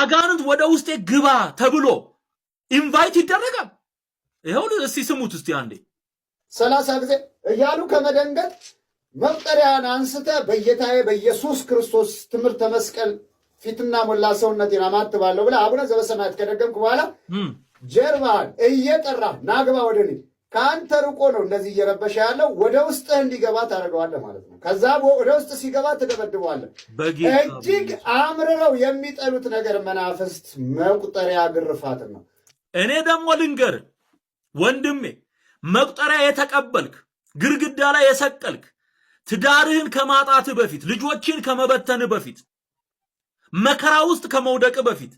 አጋንንት ወደ ውስጤ ግባ ተብሎ invite ይደረጋል። ይኸው እስቲ ስሙት እስቲ አንዴ። 30 ጊዜ እያሉ ከመደንገጥ መቁጠሪያን አንስተ በጌታዬ በኢየሱስ ክርስቶስ ትምህርተ መስቀል ፊትና ሞላ ሰውነቴን አማትባለሁ ብለህ አቡነ ዘበሰማያት ከደገምክ በኋላ ጀርባህን እየጠራ ናግባ ወደ እኔ፣ ከአንተ ርቆ ነው እንደዚህ እየረበሸ ያለው፣ ወደ ውስጥህ እንዲገባ ታደርገዋለህ ማለት ነው። ከዛ ወደ ውስጥ ሲገባ ትደበድበዋለህ። በጌታ እጅግ አምርረው የሚጠሉት ነገር መናፍስት መቁጠሪያ ግርፋትን ነው። እኔ ደግሞ ልንገር ወንድሜ፣ መቁጠሪያ የተቀበልክ፣ ግድግዳ ላይ የሰቀልክ፣ ትዳርህን ከማጣትህ በፊት፣ ልጆችን ከመበተንህ በፊት፣ መከራ ውስጥ ከመውደቅህ በፊት፣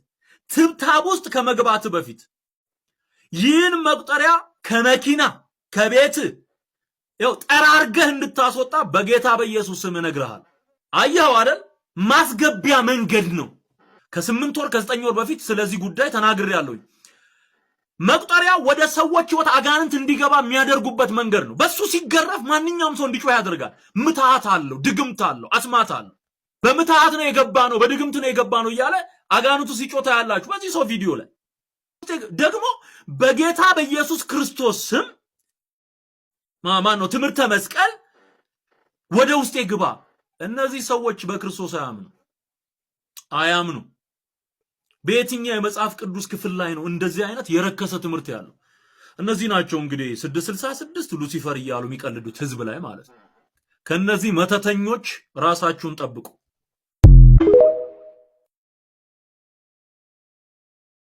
ትብታብ ውስጥ ከመግባትህ በፊት ይህን መቁጠሪያ ከመኪና ከቤት ያው ጠራርገህ እንድታስወጣ በጌታ በኢየሱስ ስም እነግርሃለሁ። አየኸው አይደል? ማስገቢያ መንገድ ነው። ከ8 ወር ከ9 ወር በፊት ስለዚህ ጉዳይ ተናግሬያለሁኝ። መቁጠሪያ ወደ ሰዎች ህይወት አጋንንት እንዲገባ የሚያደርጉበት መንገድ ነው። በሱ ሲገረፍ ማንኛውም ሰው እንዲጮህ ያደርጋል። ምትሃት አለው፣ ድግምት አለው፣ አስማት አለው። በምትሃት ነው የገባ ነው፣ በድግምት ነው የገባ ነው እያለ አጋንንቱ ሲጮህ ታያላችሁ። በዚህ ሰው ቪዲዮ ላይ ደግሞ በጌታ በኢየሱስ ክርስቶስ ስም ማን ነው ትምህርተ መስቀል ወደ ውስጤ ግባ። እነዚህ ሰዎች በክርስቶስ አያምኑ አያምኑ። በየትኛው የመጽሐፍ ቅዱስ ክፍል ላይ ነው እንደዚህ አይነት የረከሰ ትምህርት ያለው? እነዚህ ናቸው እንግዲህ 666 ሉሲፈር እያሉ የሚቀልዱት ህዝብ ላይ ማለት ነው። ከነዚህ መተተኞች ራሳችሁን ጠብቁ።